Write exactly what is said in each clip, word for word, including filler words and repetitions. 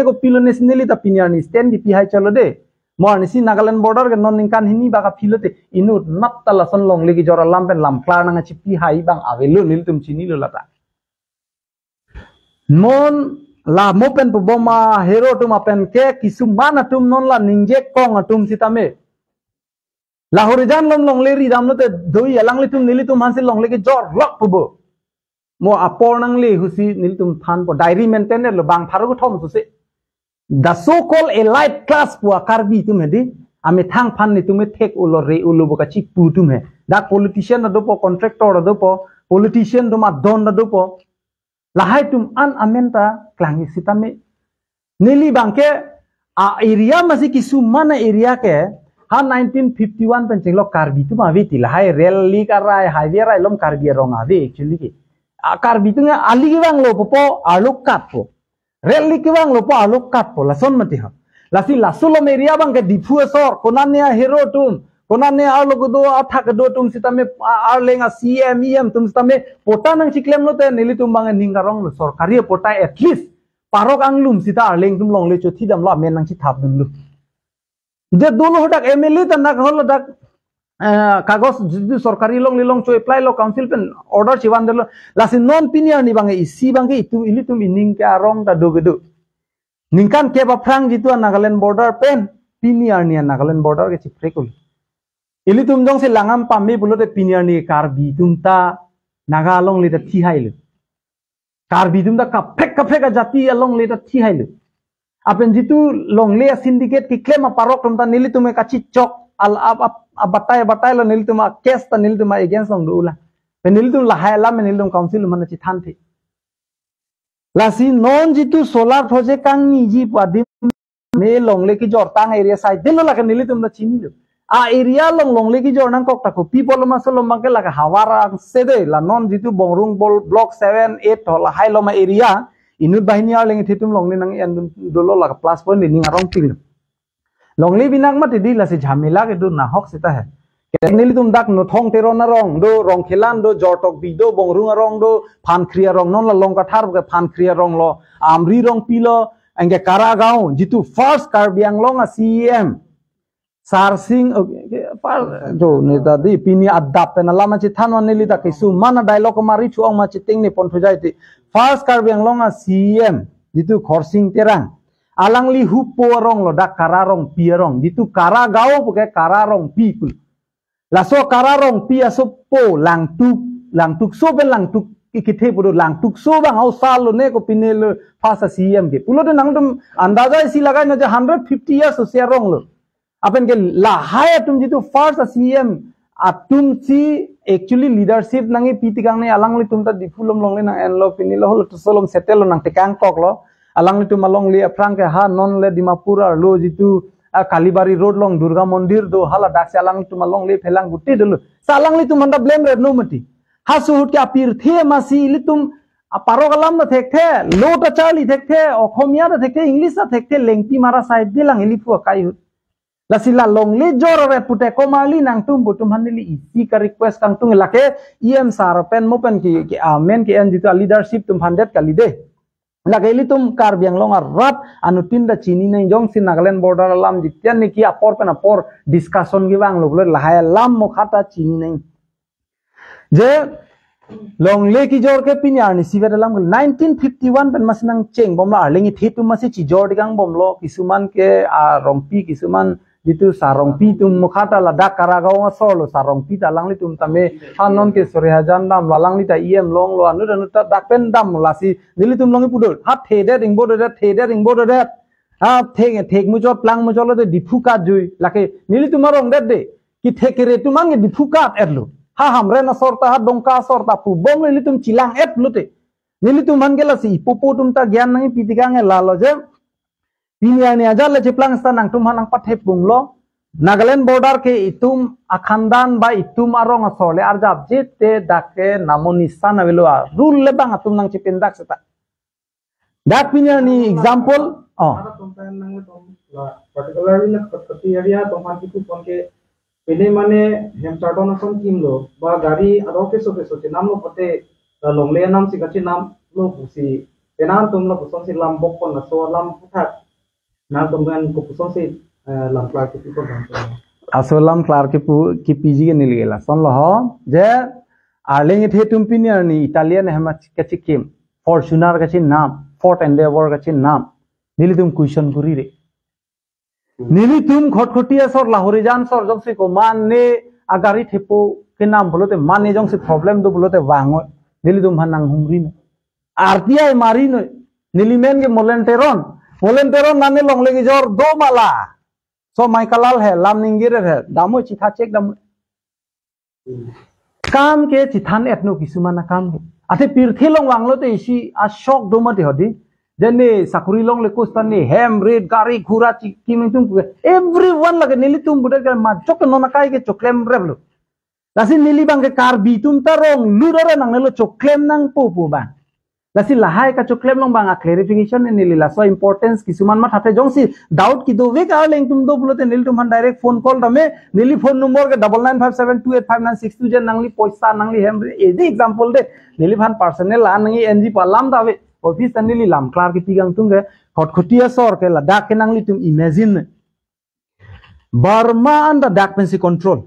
Ko pilone si neli ta pini arni stand kipi hai chalo de. Mo arnisi Nagaland border ke non ningkan hini baka pilote inut nap ta lason longle kejor alam pen lam klar nangchipi hai abang avelo, nelitum chinilo lata. Non la mo pen puboma hero atum apen ke kisuman atum non la ningje kong atum sitame. La Horijan along longle ridamlote doi alanglitum nelitum aphansi longle kejor lok pubo. Mo apor nangle husi nelitum thanpo, diary maintain lo bang pharo kethom suse. The so-called elite class pu a-Karbi atum hedi, amethang aphan netum ethek ulo re ulo bo kachipu atum he. Dak politician ta dopo, contractor ta dopo, politician atum adon ta dopo. Lahai atum an amen ta klang sitame. Neli abang ke a-area masi kisuman a-area ke ha nineteen fifty-one pen chenglok Karbi atum ave ti, lahai rail link arai, highway arai along Karbi arong ave actually ke. A-Karbi atum ke ali kevanglo pupo, arlo katpo. Rail link kevanglo pu arlo katpo, lason mati ha. Lasi laso along area abang ke Diphu asor, konane a-hero atum, konane arlo kedo athak kedo atum sitame, a-, Arleng a-C M, E M atum sitame, patta nangchiklemlote nelitum abang ning karonglo, sorkari patta at least parok anglum sita Arleng atum longle chothi damlo amen nangchithap dunlo. Je dolo hadak M L A ta nak hol dak, eh, kagos jitu sorkari longle along cho-apply lo, council pen order chevandetlo. Lasi non pini arni abang isi abang ke itum ilitum ining ke arong ta do kedo. Ningkan kep aphrang jitu a-Nagaland border pen pini arni a-Nagaland border ke chiprek ulo. Ilitum jongsi langdam pame pulote pini arni Karbi atum ta Naga alongle ta thi hailo. Karbi atum ta kaprek kaprek ajati alongle ta thi hailo. Lapen jitu longle a-syndicate keklem aparok atum ta nelitum ke kachichok al ab, ab, abatai abatai lo, nelitum a-case ta nelitum a-against along do-ola. Pen nelitum lahai alam nelitum council mana chithanthe. Lasi non jitu solar project kangniji pu adim me longle kejor tang area side delo, lake nelitum ta chinilo. A-area along longle kejor nangkok ta kopi pulo ma, laso along abang ke lake havar angse de, la non jitu Bongrung bol-, block seven, eight ho lahai along a-area inut banghini Arleng ethe atum longle nang-en dolo, lake plus point de ning arong pil. Longle binak mati di, lasi jhamela kedo nahok seta he. Ke nelitum dak Nothong Teron arong do, Rongkhelan do, Jortokbi do, Bongrung arong do, Phankhri arong, non la Longkathar ke Phankhri arong lo, Amri Rongpi lo, anke Karagaon, jitu first Karbi Anglong a-C E M Sarsing, okay, okay, first, jo, ne tadi pini adap pen alam chithan wan neli ta kisuman a-dialogue mari chuang ma chiting ne pon thujai ti. First Karbi Anglong a-C E M jitu Khorsing Terang, alangli hupo arong lo, dak Kara Rongpi arong, jitu Karagaon pu ke Kara Rongpi pu. Laso Kara Rongpi asopo Langtuk, Langtukso pen Langtuk ikithe pu do, Langtukso abang hausar lone, kopine lo first a-C E M ke. Pulote nangtum andaja isi lagai na je hundred fifty years ose arong lo. Lapen ke lahai atum jitu first a-C E M atum si actually leadership nangkepi tikang ne, alanglitum ta Diphu along longle nang-en lo, pini lo holo laso along settle lo, nangtekang kok lo. Alanglitum alongle aphrang ke ha non le Dimapur arlo jitu a-Kalibari Road along Durga Mandir do, hala daksi alanglitum alongle phelang guti dolo. Lasi alanglitum aphan ta blame ret no mati. Ha suhut ke apirthe masi ilitum aparok alam ta thekthe, lo ta charli thekthe, Okhomia ta thekthe, English ta thekthe, lengpi mara side de lang ili phu akai ahut. Lasi la longle jor ret pute komarli nangtum pu atum aphan neli isi ka-request kangtung, lake E M sir pen mo pen ke, ke amen ke-en jitu a-leadership atum aphan det kali de. Lake ilitum Karbi Anglong arat anuttin ta chini nang, jongsi Nagaland border alam jitian niki apor pen apor discussion kevang lo pulote lahai alam mokha ta chini nang. Je longle kejor ke pini arni isivet alam ke nineteen fifty-one pen masi nangchengbom lo, Arleng ethe atum masi chijor tikangbom lo, kisuman ke a-Rongpi, kisuman jitu Sarongpi atum mokha ta ladak Karagaon asor lo, Sarongpi ta alanglitum tame ha non ke Sorihajan dam lo, alangli ta E M long lo, anut anut ta dak pen dam lo, lasi nelitum along ipu do, ha thedet ingbo dodet, thedet ingbo dodet. Ha thek, thek muchot, plang muchot lote Diphu kajui. Lake nelitum arong det de. Kethek kere atum an ke Diphu kat-et lo. Ha Hamren asor ta, ha Dongka asor ta pubom lo, ilitum chelang-et lote. Nelitum aphan ke lasi ipopo atum ta gyan nangkepi tikang e lalo je. Pini arni ajat le cheplang seta nangtum aphan nangpathepung lo. Nagaland border ke itum akhandan ba itum arong asor le arjapje te, dak ke namo nisan avelo, a-rule le bang atum nangchepindak seta. Dak pini arni example, oh. Ada tum pen nangtum la, particularly na Khatkhati area atum aphan kipu pon ke, pine mane hem chardon ason kim lo, ba gari aro keso keso chenam lo pulote, la longle anam si kachenam lo pusi Penang atum lapuson si lam bok pon laso lam puthak. Nangtum kan kopuson si, eh, lam klar kipi pon kan. Laso lam klar kipu, kipiji ke neli lason lo ho. Je arleng ithe atum pini arni Italian hem kachikim, Fortuner kachinam, Ford Endeavor kachinam. Nelitum question kuri re. Nelitum Khatkhati asor, Lahorijan asor jongsi komatne agari thepo kenam pulote, mane jongsi problem do pulote vangoi. Nelitum aphan nanghumri noi. R T I mari noi. Neli men ke Molen Teron. Molen Teron nane longle kejor do ma la. So mai kalal he, lam ninggirir he. Damoi chitha chek damoi. Kam ke chithan etno kisuman akam ke. Athe pirthe along vanglote isi ashok do mati hodi. Jene sakuri longle kustan ne hem, rit, gari, ghura, chi, kim ingtung pu. Everyone lake nelitum budak ke majok non akai ke choklem rep lo. Lasi neli abang ke Karbi atum ta rong lu dora nangnelo choklem nangpo pu abang. Lasi lahai kachoklem along abang a clarification ne neli laso importance kisuman mathathe jongsi doubt kedo vek arleng atum do pulote nelitum aphan direct phone call dame, neli phone number ke double nine five seven two eight five nine six two je nangli poisa nangli hem re, edi example de, neliphan personal la nangji N G palam dave, office ta neli lam klar kipi kangtung ke, Khatkhati asor ke ladak ke nanglitum imagine. Burma an ta dak pensi control.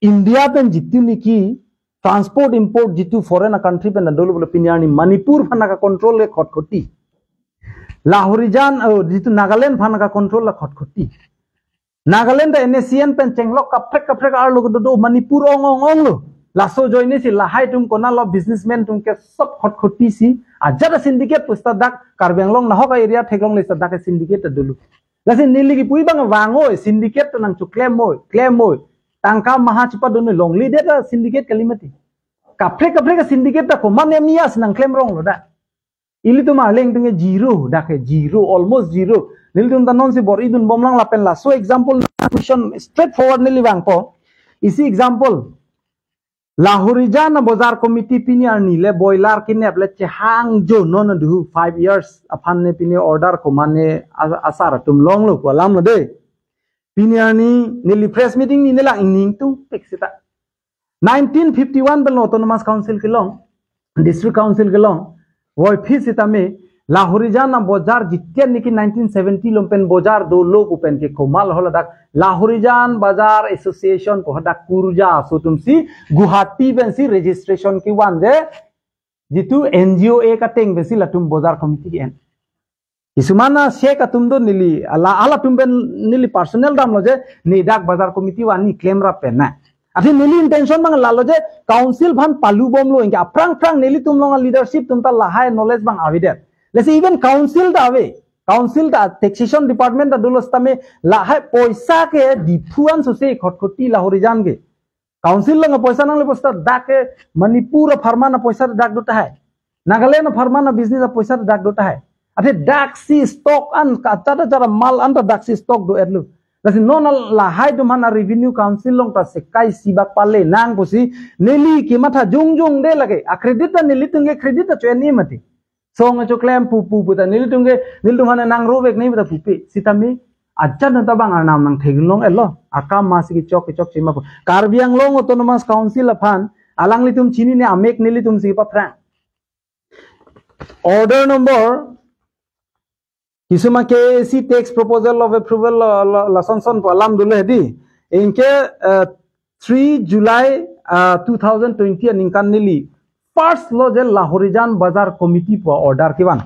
India pen jitu niki transport import jitu foreign a country pen dolo pulo pini arni Manipur aphan kacontrol le Khatkhati. Lahorijan, oh, jitu Nagaland aphan kacontrol la Khatkhati. Nagaland ta N S C N pen chenglok kaprek kaprek arlo kedo do Manipur ong ong ong lo. Laso ajoine si lahai atum konat lo businessman atum ke sob Khatkhati si. Ajat a syndicate pusta dak Karbi Anglong nahok a area theklongle seta dak a syndicate ta dolo. Lasi neli kipu abang vangoi, syndicate ta nangchoklem moi, klem moi. Tangka maha chipadun noi, longle det ta syndicate kali mati. Kaprek kaprek a syndicate ta komatne mias nangklem rong lo da. Ilitum arleng atum ke zero, dak ke zero, almost zero. Nelitum ta non si bor-idun bomlang lapen laso example na question straight forward neli vangpo. Isi example. Lahorijan a bojar committee pini arni le boiler kinep le chehang jo non duhu five years aphan ne pini order komatne a-, asar atum longlo pu alam lo de. Pini arni neli press meeting ni nelang ingning tungpik seta. Nineteen fifty-one pen lo Autonomous Council kelong, District Council kelong. Voiphit sitame, Lahorijan a bojar jitian niki nineteen seventy lo pen bojar dolo pu pen ke komat holadak Lahorijan Bajar Association pu hadak kurja aso atum si Guwahati pensi registration kevan je jitu N G O A kateng pensi latum bojar committee ke-en. Kisuman a sek atum do neli, ala, alatum pen neli personal damlo je, ne dak bajar committee vangji klem rap pen na. Athe neli intention abang lalo je, council aphan palu bomlo, anke aphrang phrang nelitum along a leadership atum ta lahai knowledge abang avedet. Lasi even council ta ave, council ta taxation department ta dolo sitame lahai poisa ke Diphu an sose Khatkhati Lahorijan ke. Council along poisa nangle poisa dak ke Manipur apharman apoisa dak do tahai. Nagaland apharman a business apoisa dak do tahai. Athe dak si stock an kachada chada mal an ta dak si stock do etlo. Lasi non a lahai atum aphan a revenue council along ta sekai sibak pale nang pusi neli kematha jongjong de lake. A credit ta nelitum ke credit ta cho-en ni mati. Song achoklem pu pu pu ta nelitum ke, nelitum aphan nang rovek ni ta pupe. Sitame ajat ta abang arnam nangtheklong etlo. Akam masi kechok kechok chima pu. Karbi Anglong Autonomous Council aphan alanglitum chinine amek nelitum si paphrang. Order number, kisuman K A A C tax proposal of approval lo, lo, lason son pu alam dolo hedi. Anke, eh, three July, ah, two thousand twenty aningkan neli first lo je Lahorijan Bajar Committee pu order kevan.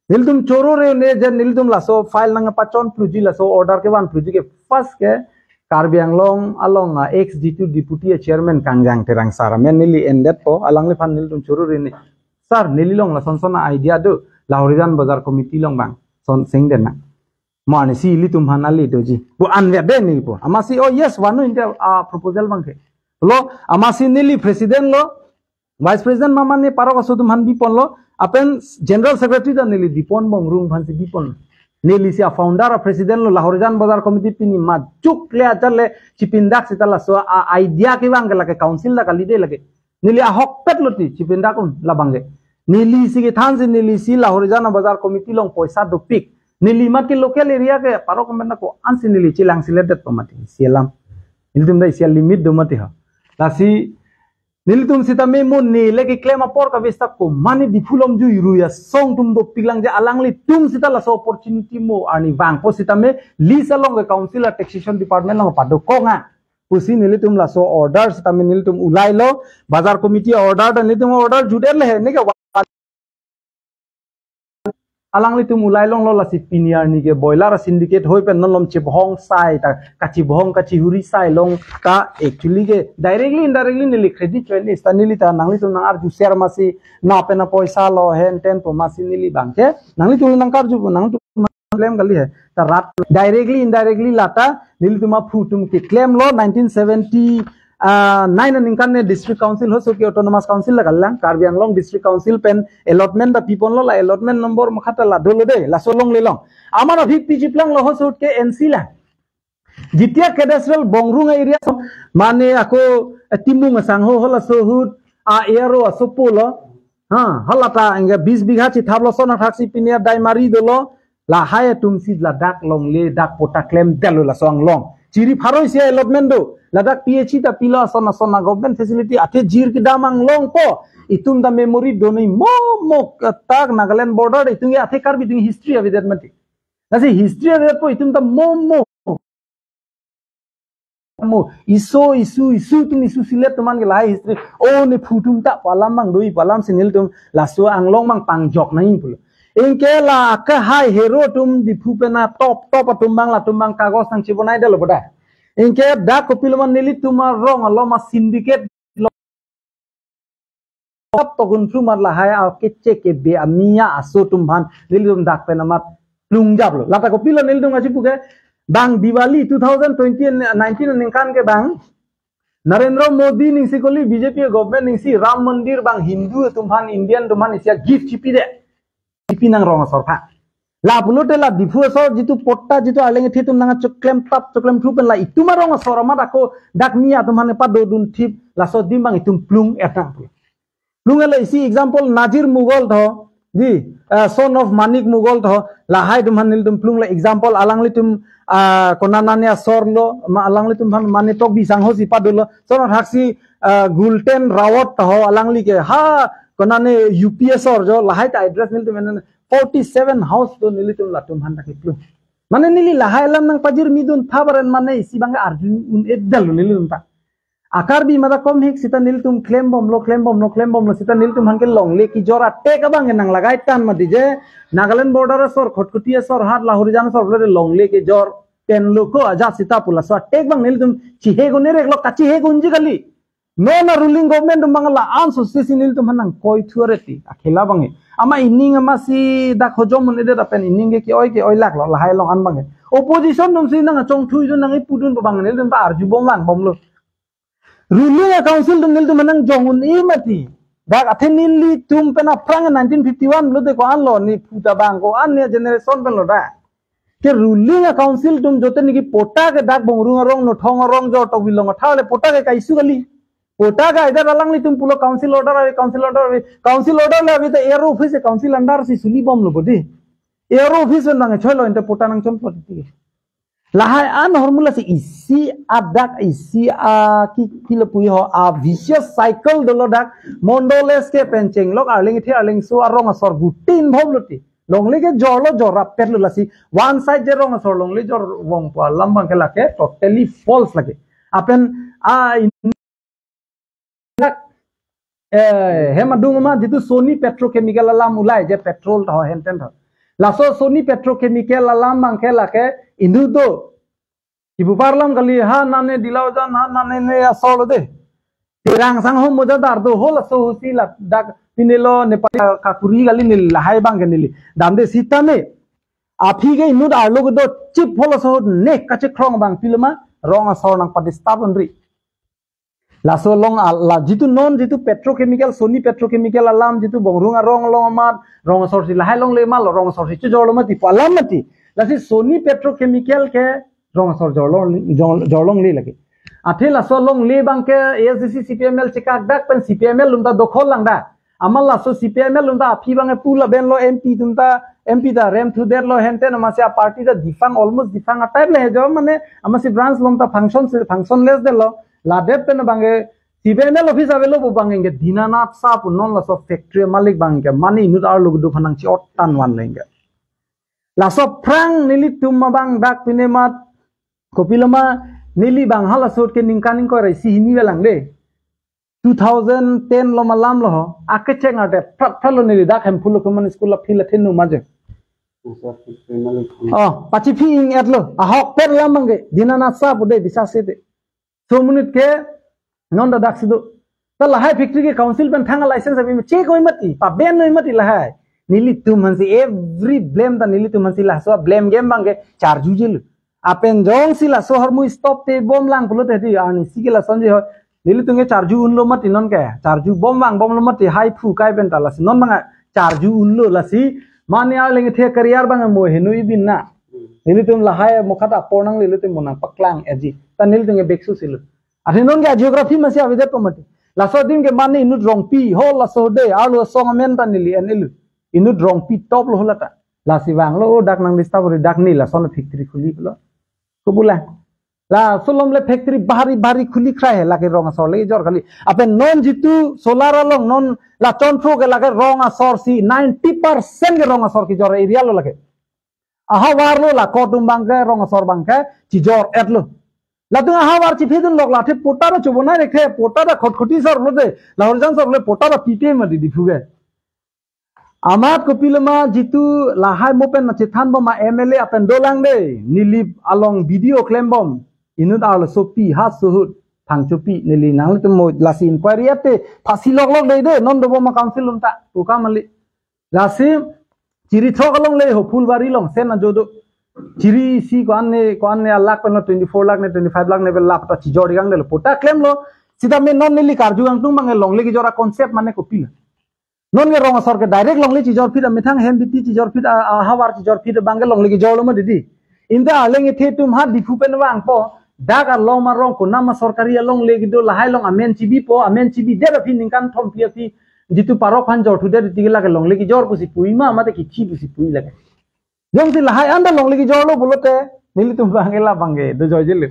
Nelitum choro re ne je nelitum laso file nangpachon phluji laso order kevan phluji ke first ke Karbi Anglong along, ah, ex jitu deputy chairman Kangjang Terang sir amen neli endetpo alangliphan nelitum choro re ne. Sir, neli along lason son a idea do, Lahorijan Bajar Committee along abang son seng den na. Mo arni si ilitum aphan ale doji pu anvet de neli pu. Amatsi, oh yes, vanu inte a proposal abang ke. Lo, amatsi neli president lo, vice president mama ne parok aso atum aphan bipon lo, apen general secretary ta neli Dipon Bongrung aphan si bipon. Neli si a founder a president lo, Lahorijan Bajar Committee pini majok le ajat le chipindak seta laso a idea kevang ke lake council ta kali de lake. Neli ahokpet lo ti chipindak un labang ke. Neli si kethan si neli si Lahorijan a Bajar Committee along poisa dopik. Neli mat ke local area ke parok kemen ko ansi neli chelang si ledet pamati. Si alam. Nelitum ta isi a limit do mati ha. Lasi Nelitum sitame mo neli keklem apor kave seta komatne Diphu lom jui rui asong atum dopik lang je, alanglitum seta laso opportunity mo arni vangpo sitame list along ke council a taxation department along padokok nang pusi nelitum laso order sitame nelitum ulailo, bazar committee order dan nelitum order judet le he, neke alanglitum ulai longlo lasi pini arni ke boiler syndicate hoi pen non lom chebohong sai ta, kachibohong kachihuri sai long ta, actually ke directly indirectly neli credit join ista neli ta nanglitum nang arju ser masi na pen apoisa lo hen ten po masi neli bangke nanglitum nang karju nangtum klem kali he ta rat directly indirectly lata nelitum aphu atum keklem lo nineteen seventy ah, nine aningkan ne District Council hoso ke Autonomous Council la kalang, Karbi Anglong District Council pen allotment ta piponlo, la allotment number makhat ta la dolo de, laso longle long. Aman aphi pi chiplanglo hoso ke N C la. Jitia cadastral Bongrung area so, mane ako, eh, Timung asangho hol aso ahut, a ero asopo lo. Ha, hala ta enga bis bigha chithaplo, sona thaksi pini adai mari dolo. Lahai atum si ladak longle dak patta klemdetlo laso anglong. Chiri pharo isi allotment do. Ladak P H E ta pilo, asona sona government facility athe jir kedam anglong ko. Itum ta memory do ni mo mo tak Nagaland border itum ke athe Karbi atum history avedet mati. Lasi history avedetpo itum ta mo mo mo iso isu isu atum isu silet atum an ke lahai history. O ne phu atum ta pu alam abang do-i pu alam si nelitum laso anglong abang pangjok nangji pulo. Anke la kahai hero atum Diphu pen a top top atum abang latum abang kagos nangchebonai detlo boda. Anke dak kopilo ma nelitum arong along ma syndicate top tokun thrumat lahai a kechek kebe amia aso atum aphan nelitum dak pen amat plungjaplo. Lata kopilo nelitum aji puke bang Diwali two thousand twenty nineteen aningkan ke bang Narendra Modi ningsi kali B J P government ningsi Ram Mandir bang Hindu atum aphan Indian atum aphan isi a gift chipi de. Chipi nang rong asor aphan. La pulote la Diphu asor jitu patta jitu arleng ithi atum nang choklem tap choklem thru pen la itum arong asor amat ako dak mia atum aphan padodun thip laso adim abang itum plung etang pulo. Plung ela isi example Nazir Mughal tho, di, uh, son of Manik Mughal tho, lahai atum aphan nelitum plung la example alanglitum, uh, konat nane asor lo, ma alanglitum aphan mane Tokbi sangho si padolo, son of thaksi, uh, Gulten Rawat tho, alangli ke, ha, konane U P asor jo, lahai ta address nelitum enen forty seven house do nelitum latum aphan ta keplung. Mane neli lahai alam nang pajir midun thabaran mane isi abang arju un-edetlo nelitum ta. A Karbi mata kom hik sita nelitum klembomlo, klembomlo, klembomlo sita nelitum aphan ke longle kejor atek abang nang lagai tan mati je. Nagaland border asor, Khatkhati asor, hat Lahorijan asor, le longle kejor pen lo ko ajat sita pu laso atek abang nelitum chihe gun-e reklo, kachihe gunji kali. Non a ruling government atum abang la an so si nelitum aphan nang koi thu areti. Akhela abang he. Ama ining ama si dak hojom un-edet apen ining ke ke-oi ke-oi laklo lahai along an abang he. Opposition atum si nang chongthui dun nang ipudun abang nelitum ta arjubom vangbomlo. Ruling a council atum nelitum aphan nang jong un-e mati. Dak athe nelitum pen aphrang nineteen fifty-one lo de ko-an lo ne phu ta bang ko-an ne generation pen lo da. Ke ruling a council atum jote niki patta ke dak Bongrung arong, Nothong arong, jo Tokbi long athar le patta ke kaisu kali. Patta ke either alanglitum pulo council order ave, council order ave, council order le ave ta A R O office council under si sulibomlo bodi. A R O office pen bang choilo ente patta nang chom plot ti. Lahai an hormula si isi adak isi a ki kilo pui ho a vicious cycle dolo dak Mondol S K pen chenglok arleng ithi arleng so arong asor gutin bhom lo ti. Longle kejor lo jor rapet lo lasi. One side je rong asor longle jor vong pu alam abang ke lake totally false lake. Apen a in-, eh, hem adung ma jitu Sony Petrochemical alam ulai je petrol tho henten tho. Laso Sony Petrochemical alam abang ke lake inut do. Ibu parlam kali ha nane dilau jan ha nane ne asol de. Terang sang ho moja dar do hol aso husi ladak pinelo Nepali kakuri kali neli lahai abang ke neli. Damde sita ne. Aphi ke inut arlo ke do chip hol aso ne kachekrong abang pilema rong asor nang padisturb unri. Laso along a-, la jitu non jitu petrochemical, Sony Petrochemical alam jitu Bongrung arong along amat, rong asor si lahai longle ma lo, rong asor si chejor lo mati, pu alam mati. Lasi Sony Petrochemical ke rong asor jor long, jor, jor longle lake. Athe laso longle abang ke A S D C C P M L chekak dak pen C P M L atum ta dokhol lang da. Amat laso C P M L atum ta aphi abang e pu lapen lo M P atum ta, M P ta rem thu det lo henten amatsi a party ta defunct, almost defunct a type le he jo mane amatsi branch along ta function si, functionless det lo. Ladet pen abang e Si B M L office avelo pu abang ke Dinanath Saha pu non laso factory malik abang ke mane inut arlo kedo aphan nangchi-ot tan vanle ke. Laso aphrang nelitum abang dak pine mat kopilo ma neli abang halaso ahut ke ningkan ingkoi ra isi hini avelang de. Two thousand ten lo ma alam lo ho. Akecheng arte prat prat lo neli dak Hemphu lo keman school la phila thenu maje. Oh, pachiphi ing-et lo. Ahokpet alam abang ke. Dinanath Saha pu de bisa se de. So monit ke non dadak si do. Ta lahai factory ke council pen thang license abi me che koi mati, paben noi mati lahai. Nelitum aphan si every blame ta nelitum aphan si laso blame game abang ke charju jil. Lapen jongsi laso ahormu stop te bomlang pulote di arni si ke lason ji ho. Nelitum ke charju unlo mati non ke. Charju bom vangbomlo mati hai phu kai pen ta lasi non abang charju unlo lasi. Mane arleng the career abang mo henu ibin na. Nelitum lahai mokhat apor nangle nelitum mo nangpaklang-etji. Ta nelitum ke beksu silo. Athe non ke geography masi avedet po mati. Laso adim ke mane inut Rongpi ho laso de arlo asong amen ta neli en-elo. Inut Rongpi top lo ho lata. Lasi vanglo, "Oh, dak nang disturb ri, dak ne lason factory khuli pulo." Ko bula. Laso alom le factory bhari bhari khuli khrai he lake rong asor le jor kali. Lapen non jitu solar along non la chonpho ke lake rong asor si ninety percent ke rong asor kejor area lo lake. Ahavar lo la kotum abang ke rong asor abang ke chijor-et lo. Latum ahavar chiphidun lok la the patta ta chobonai rekhe, patta ta Khatkhati sar lo de, Lahorijan sar lo patta ta pipe mati Diphu ke. Amat kopilo ma jitu lahai mo pen na chethan bom ma M L A lapen dolang de, Nilip along video klem bom, inut arlo sopi ha suhut, thangchopi neli nanglitum mo lasi inquiry ate, phasi lok lok de de, non do bom ma council along ta, tu ka mali. Lasi, chiri throk along le ho Phulbari along, sen ajo do. Chiri isi ko-an ne, ko-an ne alak pen lo twenty-four lakh ne, twenty-five lakh ne pen lap ta chijor ikang de lo. Patta klem lo, sitame non neli karju kangtung abang ke longle kejor a-concept mane kopilo. Non ke rong asor ke direct longle chijor phit amethang hem biti chijor phit a, ahavar chijor phit abang ke longle kejor lo ma didi. Inta arleng ithe atum ha Diphu pen vangpo. Dak along arong konam a-sorkari alongle kedo lahai along amen chibipo, amen chibidet aphi ningkan thompi aphi jitu parok aphan jorthudet tiki lake longle kejor pusi pui ma mate kithi pusi pui lake. Jongsi lahai anta longle kejor lo pulote nelitum abang ke la abang ke dojoi jelo.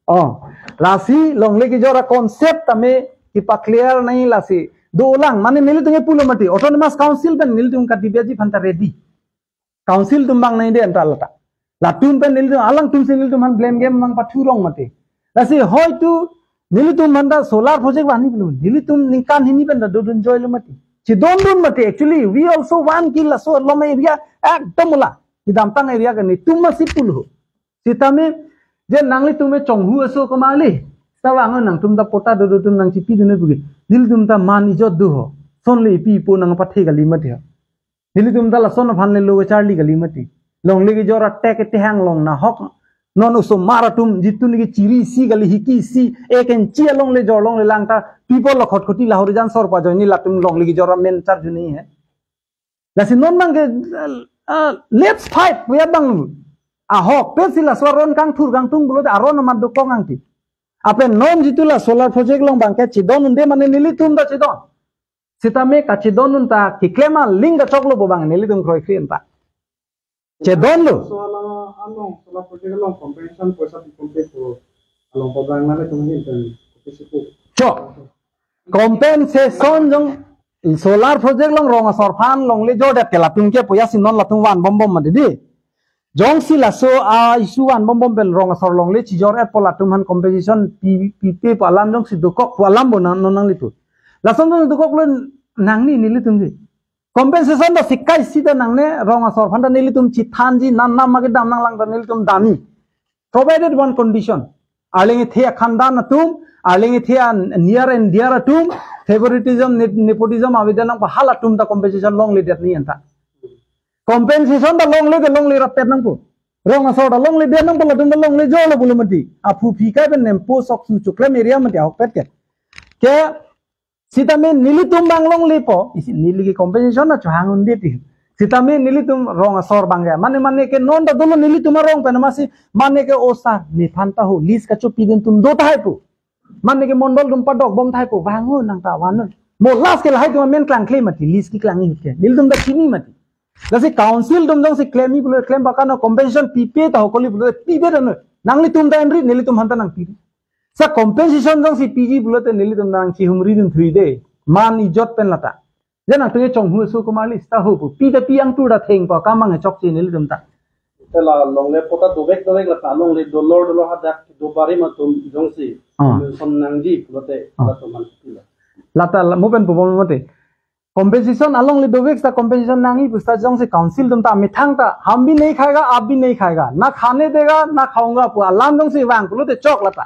Oh, lasi longle kejor a-concept tame kipa-clear nai lasi. Dolang, mane nelitum ke pulo mati. Autonomous Council pen nelitum kadibiaji aphan ta ready. Council atum abang nai de anta lata. Latum pen nelitum, alangtum si nelitum aphan blame game nangpathurong mati. Lasi hoitu nelitum aphan ta solar project bani pulo. Nelitum ningkan hini pen ta dodun joilo mati. Chidondun mati. Actually, we also want ki laso alom area ekdom ula. Kedamtang area ke netum masi pulo. Sitame, je nanglitum me chonghu aso kemali. Sawang nangtum ta patta dodo atum nangchipidun puke. Nelitum ta man ijot do ho. Sonle ipi ipo nangpathe kali mati ho. Nelitum ta lason aphan le lo charli kali mati. Longle kejor atek ete hang long nahok. Non osomar atum jitu niki chiri isi kali hiki isi. Ek inchi alongle jor longle lang ta. People lo Khatkhati Lahorijan sor pajoine latum longle kejor amen charju ni he. Lasi non abang ke, uh, uh, let's fight, we are bang. Ahokpet si laso aron kangthur kangtung pulote aron amat dokok angti. Lapen non jitu la solar project along abang ke chidon unde mane nelitum ta chidon. Sitame kachidon un ta keklem aling kachoklo pu abang nelitum kroikre anta. Chidon lo. So ala along solar project along compensation poisa piponpe pu along pu abang nelitum hin pen kopisi pu. Cho. Compensation jong solar project along rong asor aphan longle jordet ke latum ke pu ya si non latum vanbom bom mati di. Jongsi laso a-issue vanbom bom pen rong asor longle chijor-et pu latum aphan compensation pi, pipe pu alam jongsi dokok pu alam bo nang, nang nanglitum. Lason jong dokoklo nangni nelitum di. Compensation ta sikai si ta nangne rong asor aphan ta nelitum chithanji nan nam ma kedam nanglang ta nelitum damji. Provided one condition. Arleng ithe akhandan atum, arleng ithe a-near and dear atum, favoritism, ne-, nepotism avedet nangpo halatum ta compensation longledet ni anta. Compensation ta longle ta longle rappet nangpo. Rong asor ta longledet nangpo latum ta longle jorlo pulo mati. Aphu phi kai pen nempo sok su chuklem area mati ahokpet ke. Ke sitame nelitum abang longlepo, isi neli ke compensation na chohang undet ti. Sitame nelitum rong asor abang ya. Mane mane ke non ta dolo nelitum arong pen masi mane ke osar nephan ta ho list kachopidun atum do tahai pu. Mane ke mondol atum padok bom tahai pu. Vango nang ta vanun. Mo last ke lahai atum amen klangkle mati list keklangji ahut ke. Nelitum ta chini mati. Lasi council atum jongsi klemji pulo klem pakano compensation pipe ta ho kali pulo pipe ta no. Nanglitum ta enri nelitum aphan ta nangpi. Sa compensation jongsi piji pulote nelitum nangchihumri dun thuide. Man ijot pen lata. Jan nangtum chonghu su kumar li sita ho pu. Pi ta pi angtur ta thengpo, kam abang chokche nelitum ta. Te la longle patta dovek dovek lata longle dolor dolor hadak do barim atum jongsi. Ah. Som nangji pulote Ah. Latum man pila. Lata la, mo pen pu bom mate. Compensation alongle dovek sita compensation nangji pu sita jongsi council atum ta methang ta, हम भी नहीं खाएगा, आप भी नहीं खाएगा, ना खाने देगा, ना खाऊंगा pu alam jongsi vang pulote chok lata.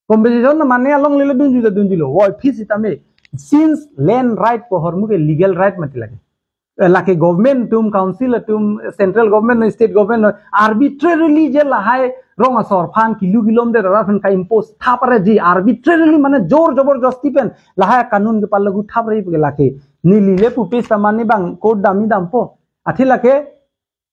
Compensation na mane alongle le dunji ta dunjilo. Why phis sitame? Since land right pu ahormu ke legal right mati lake. Eh, lake government atum, council atum, central government, state government arbitrarily je lahai rong asor aphan kilo kilom de rara aphan ka-impose thapre ji, arbitrarily mane jor jabardasti pen lahai kanun kepalagu thapre ji lake. Neli le pupe sita mane bang court dam-i dampo. Athe lake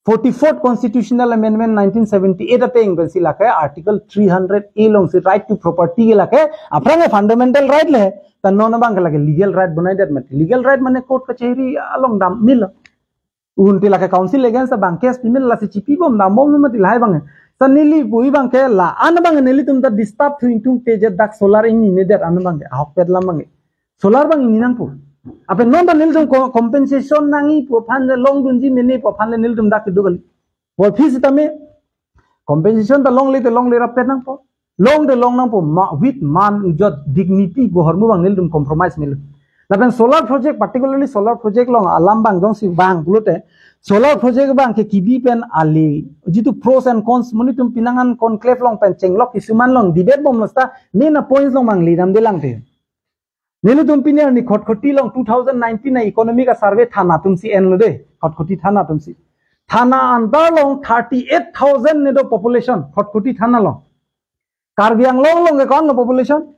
forty-fourth Constitutional Amendment nineteen seventy-eight ateng pensi lake Article three hundred A alongsi right to property ke lake aphrang ke fundamental right le, ta non abang ke lake legal right bonai det mati. Legal right mane court kachari along dam mil. Unte lake council against abang case pimil lasi chipi bom dam bom mati lahai abang. Sa neli pu-i abang ke la-an abang nelitum ta disturb thu ingtung te je dak solar ingni ne det an abang ke ahokpet lam abang ke. Solar abang ingni nangpo. Ape non ta nelitum ko-, compensation nangji pu aphan le long dunji mene pu aphan le nelitum dak kedo kali. Why phis sitame compensation ta longle te longle rappet nangpo. Long te long nangpo ma, with man ijot dignity pu ahormu abang nelitum compromise melo. Lapen solar project, particularly solar project along alam abang jongsi vang pulote solar project abang ke kibi pen ali jitu pros and cons monit atum penang an conclave along pen chenglok kisuman along debate bomlo sita main points along abang le dam de lang te. Nelitum pini arni Khatkhati along two thousand nineteen a economic a survey thana atumsi enlo de, Khatkhati thana atumsi. Thana under along thirty-eight thousand ne do population, Khatkhati thana along. Karbi Anglong along ke ko-an lo population?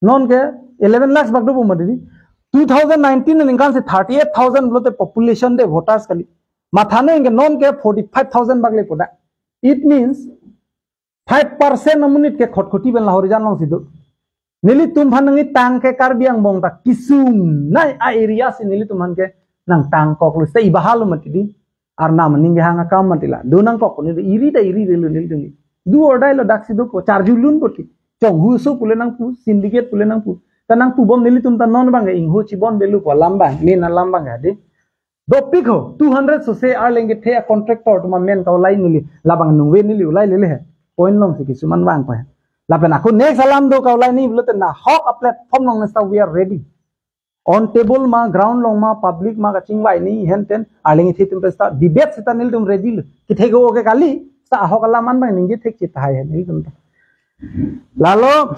Non ke eleven lakhs bak do pu mati di. Two thousand nineteen aningkan si thirty-eight thousand pulote population de voters kali. Matha ne ke non ke forty-five thousand bak le poda. It means five percent amonit ke Khatkhati pen Lahorijan alongsi do. Nelitum aphan nangji tang ke Karbi angbong ta kisungnei a-area si nelitum aphan ke nangtangkoklo sita ibahalo mati di. Arnam aning kehang akam mati la. Do nangkok ni do iri ta iri velo nelitum. Do or die lo daksi dopo. Charjulun poti. Chonghu su pule nangpu, syndicate pule nangpu. Ta nangpu bom nelitum ta non abang ke ingho chibon velo pu alam abang, main alam abang ke di. Dopik ho, two hundred sose arleng kethe a-contractor atum amen kaulai neli, labang nungve neli ulai lele he. Point alongsi kisuman vangpo he. Lapen ako next alam do kaulai ni pulote nahok a-platform along nesta we are ready. On table ma, ground along ma, public ma kachingvai ni henten arleng kethe atum pen sita debate sita nelitum ready lo. Kethe ko ke kali, sita ahok alam an abang ningje thekche tahai he nelitum ta. Lalo,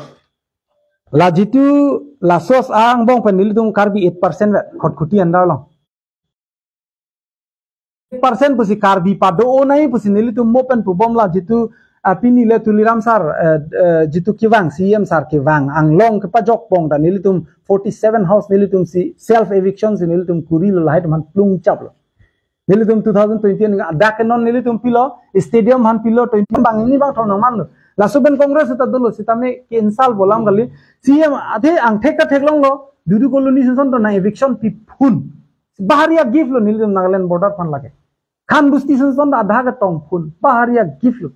la jitu laso angbong pen nelitum Karbi eight percent ve, Khatkhati under along. Percent pusi Karbi pado-o nangji pusi nelitum mo pen pu bom la jitu, ah, pini le Tuliram sir, eh, eh, jitu kevang, C E M sir kevang, anglong kepajok pong ta nelitum forty-seven house nelitum si self eviction si nelitum kurilo lahai atum aphan plung chaplo. Nelitum two thousand twenty-one dak ke non nelitum pilo, stadium aphan pilo, twenty bang ini bang thong nangmanlo. Laso pen Congress sita dolo sitame ke-insult bolam kali. C E M athe angthek ta theklonglo, Dudu colony ason to nang eviction piphun. Bahari a-gift lo nelitum Nagaland border aphan lake. Khan Busti ason ta adha ketong phun. Bahari a-gift lo.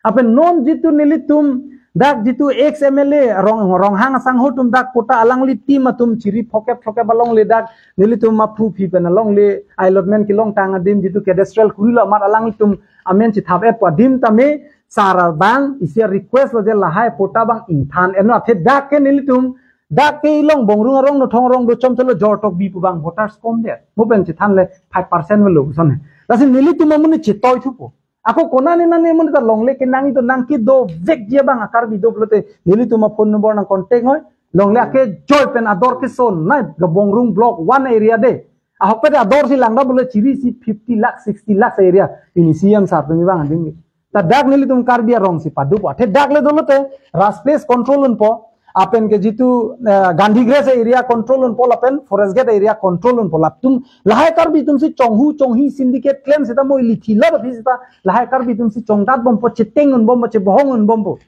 Apen non jitu nelitum dak jitu ex M L A Rong, Ronghang asangho atum dak kota alangli team atum chiri phokep phokep alongle dak nelitum aphu phi pen alongle allotment kelongtang adim jitu cadastral kurilo amat alanglitum amen chithap-et pu adim tame sar abang isi a-request lo je lahai patta abang ingthan enlo athe dak ke nelitum dak ke ilong Bongrung arong no thong arong do chom chelo jor tok bi pu abang voters kom de. Mo pen chethan le five percent velo son he. Lasi nelitum amonit chetoi thupo. Ako konane nane amonit ta longle kenangji do nang kedovekji abang a-Karbi do pulote nelitum a-phone number nang contact noi. Longle ake joy pen ador kesonnei ga Bongrung block one area de. Ahokpet ador si langdam pulo chiri si fifty lakh, sixty lakh area. Pini C E M sir atum abang ading. Ta dak nelitum Karbi arong si padopo. Athe dak le dolote Raj Place control unpo. Apen ke jitu, eh, Gandhi Grass area control unpo lapen Forest Gate area control unpo latum. Lahai Karbi atum si chonghu chonghi syndicate klem sita mo ili thila tapi sita lahai Karbi atum si chongdat bompo, cheteng un bompo, chebohong un bompo.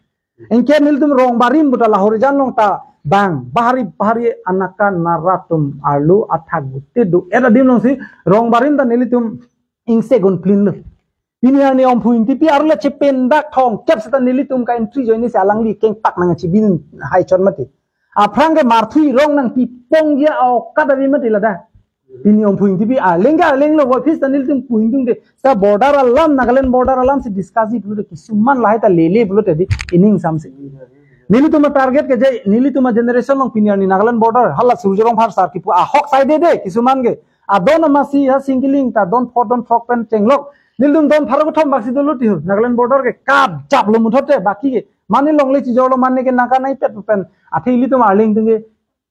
Anke nelitum Rongbarim puta Lahorijan along ta bang bahari bahari anaka nara atum arlo athak bute do. Eda adim alongsi Rongbarim ta nelitum ingse gun plin lo. Pini arni Omphu Ingtipi arlo chependak thongkep seta nelitum ka entry ajoine si alangli kengpak nangchibin hai chot mati. Aphrang ke marthui rong nangpipong ya okada bi mati lada. Pini Omphu Ingtipi aleng ke aleng lo, office ta nelitum pu ingtung de. Sa border alam, Nagaland border alam si discuss ji pulote kisuman lahai ta lele pulote di ining samsi. Nelitum a target ke je, nelitum a generation along pini arni Nagaland border, hala Surjya Rongphar sar kipu ahok saide de, kisuman ke. Adon amasi ha Singkiling ta don phot don phok pen chenglok. Nelitum don pharo kethom bak si dolo tiho. Nagaland border ke kap jap lo muthote baki ke. Mane longle chijor lo mane ke naka nai pet pen. Athe ilitum arleng tung ke.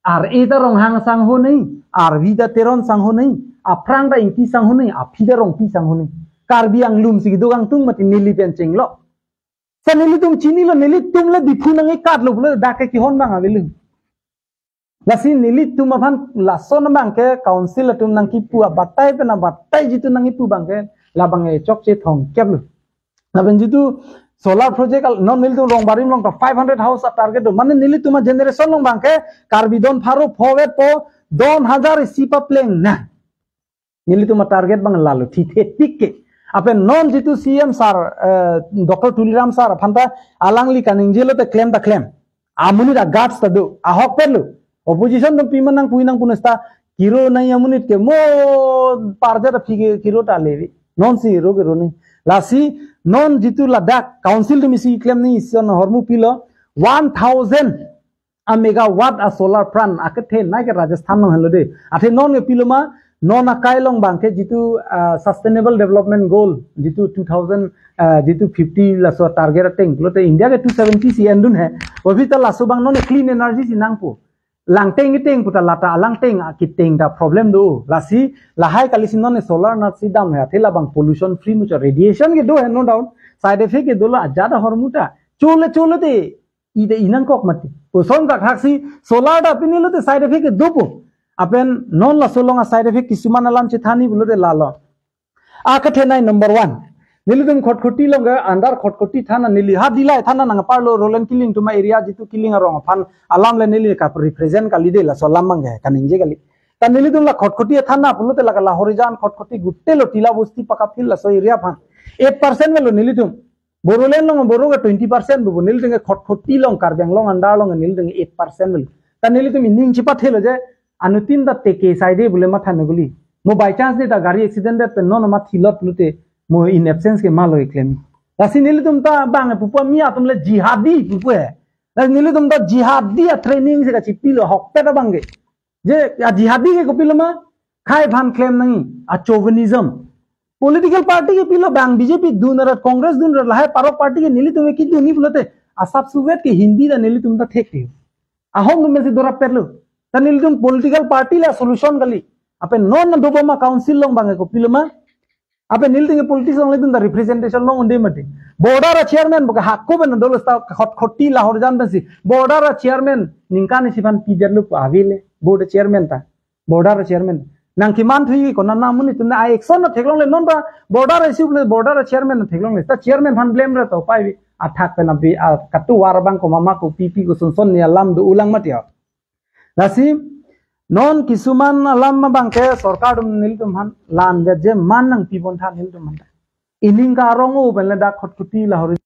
Ar-e ta Ronghang asangho nai, Arvi ta Teron asangho nai, aphrang ta Ingti asangho nai, aphi ta Rongpi asangho nai. Karbi Anglum si kedo kangtung mati neli pen chenglok. Sa nelitum chinilo, nelitum le Diphu nang-ikat lo pulo dak ke kehon abang avelo. Lasi nelitum aphan lason abang ke council atum nangkipu abatai pen abatai jitu nangkipu abang ke labang e chokche thongkep lo. Lapen jitu solar project al-, non nelitum Rongbarim along ta five hundred house a target do. Mane nelitum a generation along abang ke Karbi don pharo pho vet po, don hajar isi papleng na. Nelitum a target abang lalo thithe tik ke. Apen non jitu C M sir, eh, Doctor Tuliram sir aphan ta alangli kaningje lote klem ta klem. Amonit a guts ta do, ahok pet lo. Opposition atum pima nangpui nangpu nesta kiro nai amonit ke mo parja ta phi ke kiro ta levi. Non si ro ke ro ni. Lasi non jitu ladak council atum isi klem ni ison ahormu pilo one thousand a megawatt a solar plant akethe nai ke Rajasthan along henlo de. Athe non ke pilo ma non akai along abang ke jitu, ah, sustainable development goal jitu two thousand, ah, jitu fifty laso target ateng pulote India ke two seventy si endun he. Obi ta laso abang non clean energy si nangpo. Langteng iteng puta lata alangteng akiteng ta problem do. Lasi lahai kali si non solar na si dam he. Athe labang pollution free mucho, radiation ke do he no doubt. Side effect ke dolo ajat ahormu ta. Chole chole te ide inangkok mati. Koson ka thaksi solar ta pini lote side effect ke dopo. Apen non laso along a side effect kisuman alam chethani pulote lalo. Akethe nai number one. Nelitum Khatkhati along ke under Khatkhati thana neli ha Dillai thana nangparlo Roland Killing atum a area jitu Killing arong aphan alam le neli ka represent kali de laso alam abang ke kaningje kali. Ta nelitum la Khatkhati thana pulote la ka Lahorijan Khatkhati gutelo Tila Bosti Pakapil laso area aphan. Eight percent avelo nelitum. Bodoland along boro ke twenty percent bubu, nelitum ke Khatkhati along Karbi Anglong under along nelitum ke eight percent avelo. Ta nelitum ining chepathelo je anuttin ta teke saide bule matha naguli. Mo by chance de ta gari accident det pen non mathi lot lute mo in absence ke malo eklem. Lasi nelitum ta abang pupu ami atum le jihadi pupu he. Lasi nelitum ta jihadi a training si kachipilo ahok pet abang ke. Je a jihadi ke kopilo ma khai aphan klem nangji a chauvinism. Political party ke pilo abang B J P dun arat, Congress dun arat, lahai parok party ke nelitum ke dun ni pulote asap suvet ke Hindi ta nelitum ta thek ke. Ahom dun si dorap perlu. Ta nelitum political party la solution kali. Apen non doboma council along abang ke kopilo ma. Apen nelitum ke politics along nelitum ta representation along unde mati. Border a chairman buka hakko ben dolo sta Khatkhati Lahorijan pensi. Border a chairman ningkan isi aphan pijar lu avile. Border chairman ta. Border chairman. Nangkeman thui ko nana amonit atum na action na theklongle non ta border issue le border chairman na theklongle. Ta chairman aphan blame ra to pai athak pen abi a katuwar abang ko mama ko pipi ko sonson ni alam do ulang mati ya. Lasi non kisuman alam abang ke sorkar atum nelitum aphan lan ga je man nangpibon tha nelitum aphan. Ining karong o pen le dak Khatkhati Lahori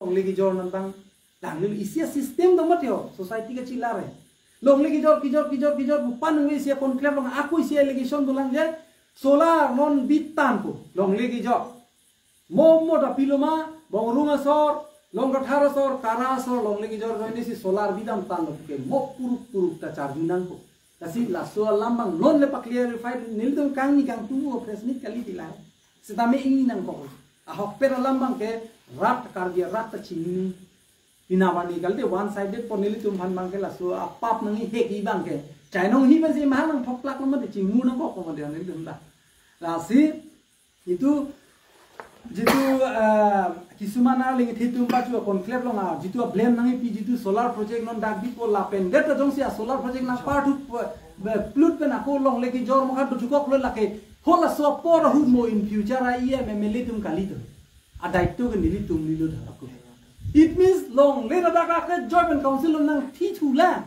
Longle kejor non bang. Dang neli isi a-system do mati ho, society kachilare. Longle kejor, kejor, kejor, kejor, pu panung isi a-conclave along ako isi a-allegation dolang je, solar non bitan pu, longle kejor. Mo mo ta piloma, Bongrung asor, Longkathar asor, Kara asor, longle kejor joine si solar bidam tan lo ke, mo puruk puruk ta charjunang pu. Lasi laso alam bang non le pa-clarify nelitum kangni kangtumu press meet kali tilai. Setame ingni nangkok. Ahokpet alam bang ke rat Karbi rat ta chingni. Pina bani kali de one sided po nelitum aphan bang ke laso apap nangji hek ji bang ke. Chainong hi bang si mahang nangthoklak lo mati chingmu nangkok ko mati nelitum ta. Lasi itu jitu, eh, kisuman arleng kethe atum pachu a-conclave along a jitu a-blame nangpi jitu solar project non dak bipo lapen det ta jongsi a-solar project nangpar thu, eh, plut pen ako longle kejor mokha do chukok lo lake. Halaso apor ahut mo in future a-E M M L A atum kali do. A-daityo ke nelitum nilo dak ako. It means longle ladak ake joint council along nangthithu lang.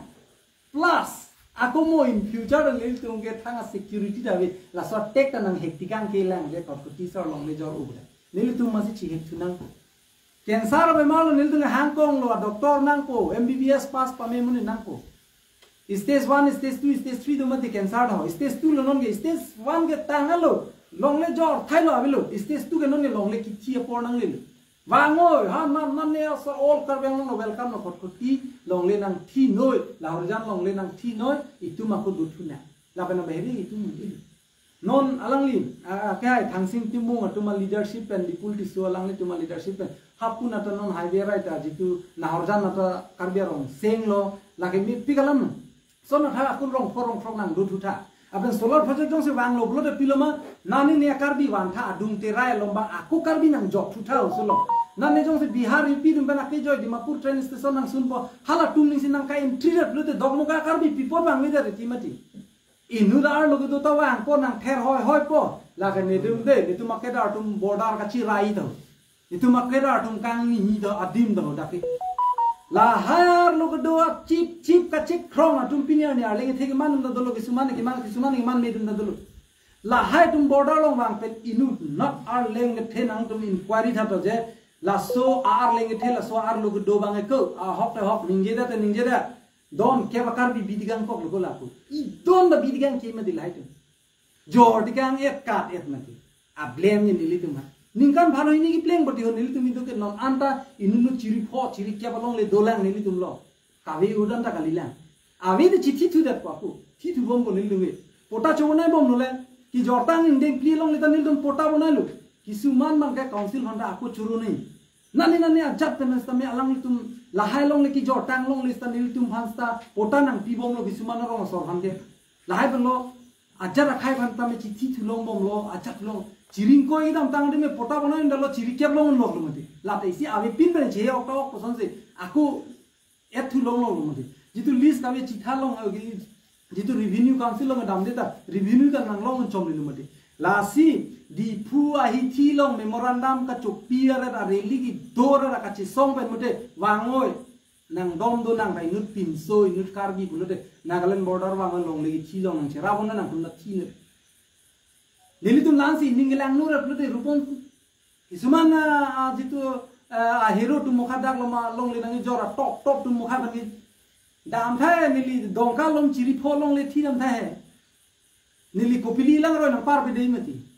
Plus, ako mo in future nelitum ke thang a-security ta ave, laso attack ta nanghek tikang kelang je kot kuti sor longle jor ubre. Nelitum masi chihek thunang. Cancer abemar lo nelitum hangkong lo, a-doctor nangpo, M B B S pass pame amonit nangpo. Stage one, stage two, stage three do mati cancer tho. Stage two lo non ke, stage one ke tanglo, longle jor thailo avelo. Stage two ke non ke longle kithi apor nanglelo. Vangoi, ha, nan, nan ne asor all Karbi Anglong welcome lo kot kuti, longle nangthinoi, Lahorijan longle nangthinoi, itum ako dothu na. Lapen abahiri itum un-e. Non alangli, a, a, ke hai Thangsing Timung atum a-leadership pen, Dipul Tisso alanglitum a-leadership pen, hapun ata non highway right a jitu Nahorjan ata Karbi arong seng lo, lake mepik alam. Son atha akun rong phor rong phrok nangdothu tha. Aben solar project jongsi vanglo pulote piloma, nani ne Karbi vantha adung terai along bang ako Karbi nangjok thu tha usulo. Nani jongsi Bihar U P atum pen akejoi Dimapur train station nangsunpo, halatum ning si nangka-entry ret pulote Dokmoka Karbi pi apot vangve da reti mati. Inut arlo kedo ta vangpo nangther hoi hoi po. Lake netum de, netum akedar atum border kachirai do. Itum akedar atum kangni do adim do dak ke. Lahai arlo kedo a chip chip kachip krong atum pini arni arleng kethe keman dam dolo, kisuman keman, kisuman keman me dam dolo. Lahai atum border along vang pen inut not arleng kethe nangtum inquiry tha to je, laso arleng kethe laso arlo kedo bang ke ko ahok te hok ningje da te ningje da. Don ke bakar bi bidi gang kok lo ko lapu. I don da bidi gang ke mati lahai atum. Jor tikang et kat et mati. A-blame ni nelitum ha. Ningkan pharo hini kepleng boti ho nelitum itum ke non anta inut chiri pho chiri kep along le dolang nelitum lo. Kave udan ta kalilang. Ave de chithi thu dat ko ako. Thithu bompo nelitum ke. Patta chobonai bomlo le. Kejor tang ingdeng phli along le ta nelitum patta bonailo. Kisuman bang ke council aphan ta ako choro nei. Nani nani ajat pen sitame alanglitum lahai along le kejor tang along le sita nelitum aphan sita patta nangpi bomlo kisuman arong asor aphan ke. Lahai pen lo ajat akhai aphan tame chithi thu long bomlo, ajat long. Chiring koi dam tang de me patta bonai dalo chiri kep long lo mati. Late isi ave pin pen che ok ta ok koson se. Ako et thu long long mati. Jitu list kave chitha long, eh, jitu revenue council along dam de ta revenue ta nang long chom lo mati. Lasi Diphu ahithi along memorandum kachopi aret a-rally kedo aret a kachesong pen mati vangoi. Nang dom do nang ta inut pinso inut Karbi pulote Nagaland border vang longle kethi along nangcherap na nangtum ta thi ne. Nelitum lang si ning kelang nur pulote Rupon kisuman, ah, ah, jitu, ah, a-hero atum mokha dak loma longle nangkejor a-top top atum mokha nangkedam thai neli Dongka along chiri pho longle thi dam thai. Neli kopili lang roi nangpar pe dei mati.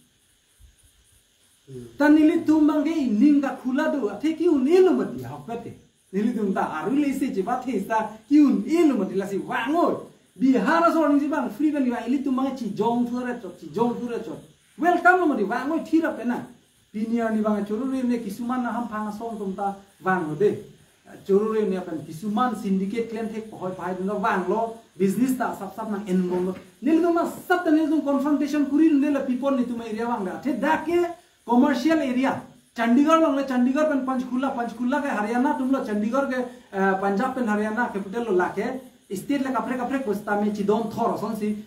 Ta nelitum bang ke ining kakhula do athe ke un-elo mati ahok pete. Nelitum ta aru le isi chiba thesa ke un-elo mati lasi vangoi. Bihar asor ning si bang free bang iwa ilitum bang chijong thu re chot, chijong thu re chot. Welcome lo mati vangoi thira pena. Pini arni bang choro re ne kisuman na hamphang asong atum ta vanglo de. Choro re ne pen kisuman syndicate klem thek pahoi pahai atum ta vanglo, business ta sap sap nang en bomlo. Nelitum ma sap ta nelitum confrontation kuri ne la people netum area vang da. The dak ke commercial area. Chandigarh along le Chandigarh pen Panchkula, Panchkula ke Haryana atum lo, Chandigarh ke, eh, Punjab pen Haryana capital lo lake. State le kaprek kaprek pusitame chidon thor asonsi.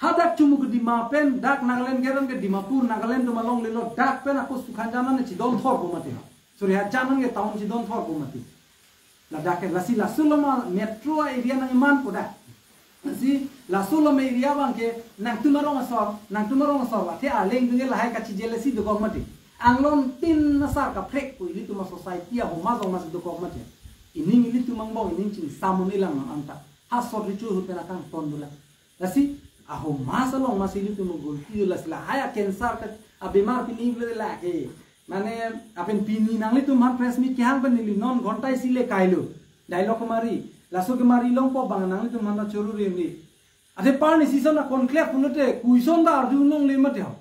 Hadak chumuk Dima pen, dak Nagaland keran ke Dimapur, Nagaland atum along lelo, dak pen ako Sukhanjan an chidon thor po mati. Sorry, Hajan an ke town chidon thor po mati. Ladak ke lasi laso loma metro area nangman po dak. Lasi laso loma area bang ke nangtum arong asor, nangtum arong asor, athe aleng dunge lahai kachi jealousy dokok mati. Anglong tin asar kaprek pu ilitum a-society ahoma jong masi dokok mati. Ining ilitum angbong ining chingsamun ilang nang anta. Ha sot richu hu pen akangton dolang. Lasi ahoma along masi ilitum gulti do, lasi lahai a-cancer ke abemar pini ble lake. Mane lapen pini nanglitum aphan press meet kehang pen neli non ghonta isi le kailo. Dialogue kemari. Laso kemari longpo abang nanglitum aphan ta choro ri ri. Ade parni sison a-conclave pulote question ta arjulongle mati ho.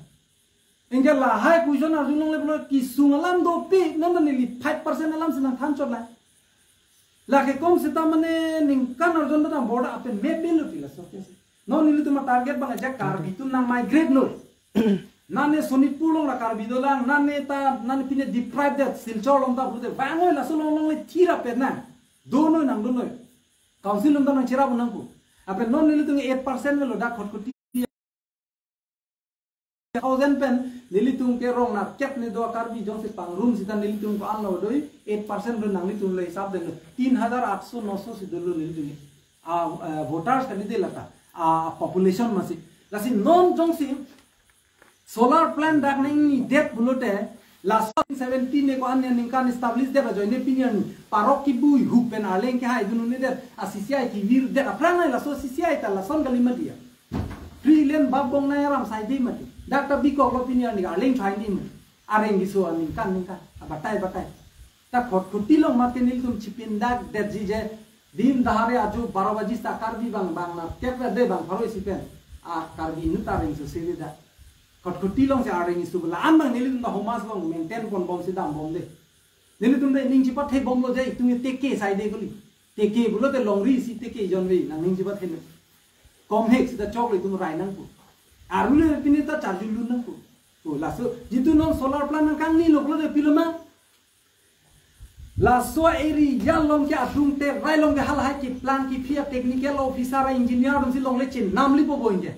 Anke lahai question arjulongle pulo kesung alam dopik, non neli five percent alam si nangthan chot la. Lake kom seta mane ningkan arjon ta borda apen me belo ti laso ke. Non nelitum a-target abang ajak Karbi atum nang-migrate noi. Nane Sonitpur along la Karbi dolang, nane ta, nane pine deprive det, Silchar along ta pulote vangoi, laso along along le thira pen nang. Donoi nang donoi. Council along ta nangcherap nangpo. Lapen non nelitum eight percent avelo dak Khatkhati thousand pen nelitum ke rong nerkep ne do Karbi jongsi pangrum seta nelitum ko-an lo doi, eight percent do, nanglitum le hisap detlo, tin hajar atso noso si dolo nelitum. A, eh, voters kali de lata. A, population masi. Lasi non jongsi solar plant dak nangnedet pulote, laso seventeen ne ko-an ne ningkan establish det ajoine pini arni parok kibui hup pen arleng kehai dun-un-edet, a-C C I kevir det aphrang nai, laso C C I ta lason kali mati ya. Free land bap bong nai aram sai de mati. Dak ta bikok lo pini arni arleng thai de mati. Areng keso aningkan ningkan. Abatai batai. Ta Khatkhati along mati nelitum chipindak detji je. Din dahare aju baro baji seta Karbi abang bang nerkep de bang pharo isi pen. A Karbi inut ta areng so seri da. Khatkhati along si areng isu la-an abang nelitum ta ahoma along maintain ponbom si dambom de. Nelitum ta ining chepathe bomlo je itum teke sai de kuli. Teke pulote longri isi teke jonve nangning chepathe ne. Komhek seta choklo itum rai nangpo. Arule pini ta charjulun nangpo. O laso jitu non solar plant nangkangni lo pulote pilo ma. Laso area along ke adung te rai along ke halahai keplang kephi a-technical officer a-engineer atum si longle chenam lipo bo inge.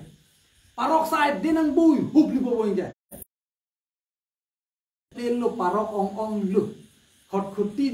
Parok sai de nangbui hup lipo bo inge. Telo parok ong ong lo. Khatkhati